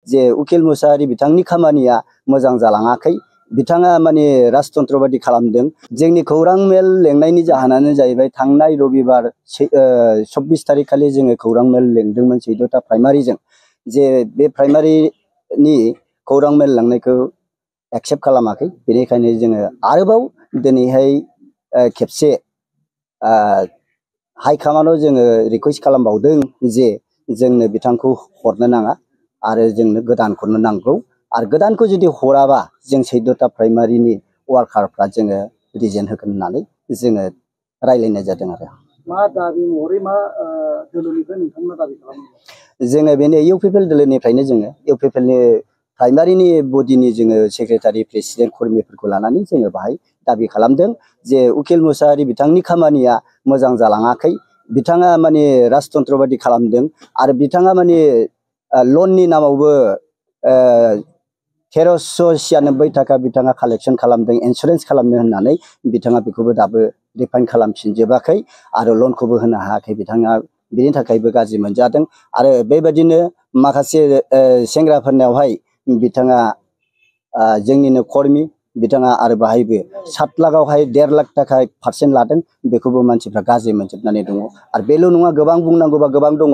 जे उकिल मुसाहारि बिथांनि खामानिया मोजां जालाङाखै बिथाङा माने राजतन्त्र बादि खालामदों जोंनि खौरां मेल लेंनायनि जाहोनानो जाहैबाय थांनाय रबिबार 24 तारिख खालि जोङो खौरां मेल लेंदोंमोन सैद'था प्राइमारिजों जे बे प्राइमारिनि खौरां मेल लांनायखौ एक्सेप्ट खालामाखै बेनिखायनो जोङो आरोबाव दिनैहाय खेबसे हाइकमान्डआव जोङो रिक्वेस्ट खालामबावदों जे जोंनो बिथांखौ हरनो नाङा आरो जोंनो गोदानखौनो नांगौ आरो गोदानखौ जुदि हराबा जों 14टा प्राइमारिनि वार्कारफ्रा जोङो रिजेन होगोन होननानै जोङो रायलायनाय जादों आरो मा दाबि महरै मा दोलोनिफ्राय नोंथांमोना दाबि खालामो जोङो बेनो इउपिपिएल दोलोनिफ्रायनो जोङो इउपिपिएलनि प्राइमारिनि बडिनि जोङो सेक्रेटारि प्रेसिडेन्ट कर्मीफोरखौ लानानै जोङो बाहाय दाबि खालामदों जे उकिल मुसाहारि बिथांनि खामानिया मोजां जालाङाखै बिथाङा माने राजतन्त्र बादि खालामदों आरो बिथाङा माने लननि नामावबो 1396 थाखा बिथाङा कालेक्शन खालामदों इन्सुरेन्स खालामनो होननानै बिथाङा बेखौबो दाबो रिफाइन्ड खालामफिनजोबाखै आरो लनखौबो होनो हायाखै बिथाङा बेनि थाखायबो गाज्रि मोनजादों आरो बेबायदिनो माखासे सेंग्राफोरनावहाय बिथाङा जोंनिनो कर्मी बिथाङा आरो बाहायबो 7 लाखआवहाय 1.5 लाख थाखा पार्सेन्ट लादों बेखौबो मानसिफ्रा गाज्रि मोनजोबनानै दङ आरो बेल' नङा गोबां बुंनांगौबा गोबां दङ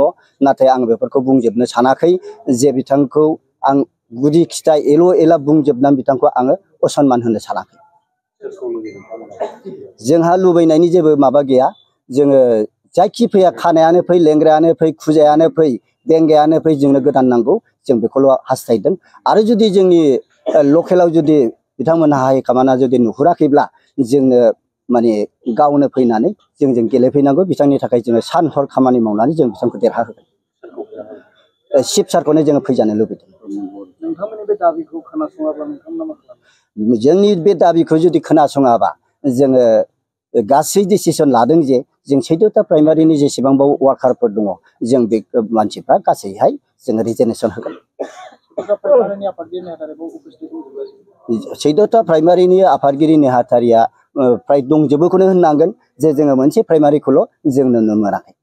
नाथाय आं बेफोरखौ बुंजोबनो सानाखै जे बिथांखौ आं गुदि खिथा एला बुंजोबनानै बिथांखौ आङो असनमान होनो सानाखै जोंहा लुबैनायनि जेबो माबा गैया जोङो जायखि फैया खानायानो फै लेंग्रायानो फै खुजायानो फै बेंगायानो फै जोंनो गोदान नांगौ जों बेखौल' हास्थायदों आरो जुदि जोंनि लकेलाव जुदि बिथांमोनहा हाइकमान्डआ जुदि नुहुराखैब्ला जोंनो माने गावनो फैनानै जोंजों गेलेफैनांगौ बिथांनि थाखाय जोङो सान हर खामानि मावनानै जों बिथांखौ देरहाहोगोन चिफ सारखौनो जोङो फैजानो लुबैदों नोंथांमोननि बे दाबिखौ खोनासङाब्ला नोंथांमोना मा खालामो जोंनि बे दाबिखौ जुदि खोनासङाबा जोङो गासै डिसिसन लादों जे जों 14टा प्राइमारिनि जेसेबांबाव वार्कारफोर दङ जों बे मानसिफ्रा गासैहाय जोङो रिजेनेसन होगोन 14टा प्राइमारिनि आफादगिरि नेहाथारिया फ्राय दंजोबोखौनो होननांगोन जे जोङो मोनसे प्राइमारिखौल' जों नुनो मोनाखै